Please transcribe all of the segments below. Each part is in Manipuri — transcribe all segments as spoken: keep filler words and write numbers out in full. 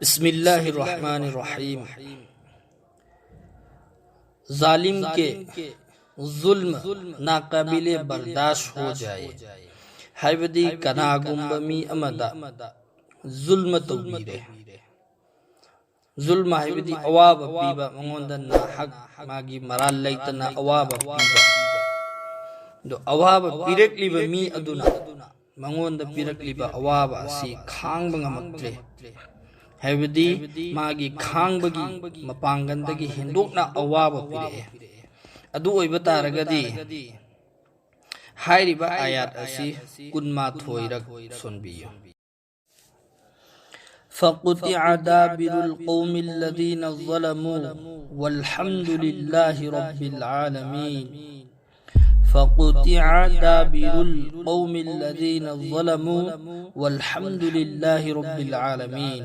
بسم الله الرحمن الرحيم. ظالم کے ظلم ناقابل برداشت ہو جائے، ꯍꯥꯏꯕꯗꯤ ꯀꯅꯥꯒꯨꯝꯕ ꯃꯤ ꯑꯃꯗ ꯖꯨꯜꯃ ꯇꯧꯕꯤꯔꯦ꯫ ꯖꯨꯜꯃ ꯍꯥꯏꯕꯗꯤ ꯑꯋꯥꯕ ꯄꯤꯕ, ꯃꯉꯣꯟꯗ ꯅꯥꯍꯛ ꯃꯥꯒꯤ ꯃꯔꯥꯜ ꯂꯩꯇꯅ ꯑꯋꯥꯕ ꯄꯤꯕ꯫ ꯑꯗꯣ ꯑꯋꯥꯕ ꯄꯤꯔꯛꯂꯤꯕ ꯃꯤ ꯑꯗꯨꯅ ꯃꯉꯣꯟꯗ ꯄꯤꯔꯛꯂꯤꯕ ꯑꯋꯥꯕ ꯑꯁꯤ ꯈꯥꯡꯕ ꯉꯝꯃꯛꯇ꯭ꯔꯦ꯫ ꯍꯥꯏꯕꯗꯤ ꯃꯥꯒꯤ ꯈꯥꯡꯕꯒꯤ ꯃꯄꯥꯡꯒꯜꯗꯒꯤ ꯍꯦꯟꯗꯣꯛꯅ ꯑꯋꯥꯕ ꯄꯤꯔꯛꯑꯦ꯫ ꯑꯗꯨ ꯑꯣꯏꯕ ꯇꯥꯔꯒꯗꯤ ꯍꯥꯏꯔꯤꯕ ꯑꯥꯌꯥꯠ ꯑꯁꯤ ꯀꯨꯟꯃꯥꯊꯣꯏꯔꯛ ꯁꯣꯟꯕꯤꯌꯨ꯫ فقطع دابر القوم الذين ظلموا والحمد لله رب العالمين. فقطع دابر القوم الذين ظلموا والحمد لله رب العالمين.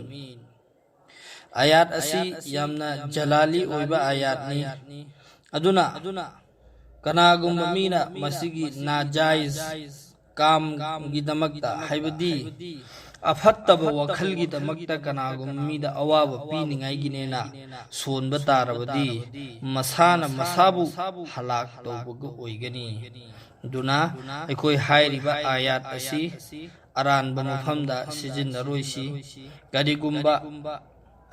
ꯑꯥꯌꯥꯠ ꯑꯁꯤ ꯌꯥꯝꯅ ꯖꯂꯥꯂꯤ ꯑꯣꯏꯕ ꯑꯥꯌꯥꯠꯅꯤ꯫ ꯑꯗꯨꯅ ꯀꯅꯥꯒꯨꯝꯕ ꯃꯤꯅ ꯃꯁꯤꯒꯤ ꯅꯥꯖꯥꯏꯖ ꯀꯥꯝꯒꯤꯗꯃꯛꯇ, ꯍꯥꯏꯕꯗꯤ ꯑꯐꯠꯇꯕ ꯋꯥꯈꯜꯒꯤꯗꯃꯛꯇ ꯀꯅꯥꯒꯨꯝꯕ ꯃꯤꯗ ꯑꯋꯥꯕ ꯄꯤꯅꯤꯡꯉꯥꯏꯒꯤꯅꯦꯅ ꯁꯣꯟꯕ ꯇꯥꯔꯕꯗꯤ, ꯃꯁꯥꯅ ꯃꯁꯥꯕꯨ ꯍꯂꯥꯛ ꯇꯧꯕꯒ ꯑꯣꯏꯒꯅꯤ꯫ ꯑꯗꯨꯅ ꯑꯩꯈꯣꯏ ꯍꯥꯏꯔꯤꯕ ꯑꯥꯌꯥꯠ ꯑꯁꯤ ꯑꯔꯥꯟꯕ ꯃꯐꯝꯗ ꯁꯤꯖꯤꯟꯅꯔꯣꯏꯁꯤ꯫ ꯀꯔꯤꯒꯨꯝꯕ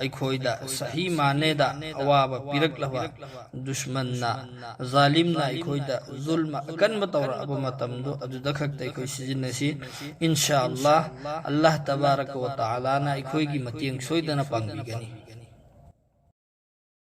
ꯑꯩꯈꯣꯏꯗ ꯁꯍꯤ ꯃꯥꯅꯦꯗ ꯑꯋꯥꯕ ꯄꯤꯔꯛꯂꯕ, ꯗꯨꯁꯃꯟꯅ, ꯖꯥꯂꯤꯝꯅ ꯑꯩꯈꯣꯏꯗ ꯖꯨꯜꯃ ꯑꯀꯟꯕ ꯇꯧꯔꯛꯑꯕ ꯃꯇꯝꯗꯣ, ꯑꯗꯨꯗ ꯈꯛꯇ ꯑꯩꯈꯣꯏ ꯁꯤꯖꯤꯟꯅꯁꯤ꯫ ꯏꯟꯁꯥ ꯑꯜꯂꯥꯍ, ꯑꯜꯂꯥꯍ ꯇꯕꯥꯔꯀ ꯋ ꯇꯥꯂꯥꯅ ꯑꯩꯈꯣꯏꯒꯤ ꯃꯇꯦꯡ ꯁꯣꯏꯗꯅ ꯄꯥꯡꯕꯤꯒꯅꯤ꯫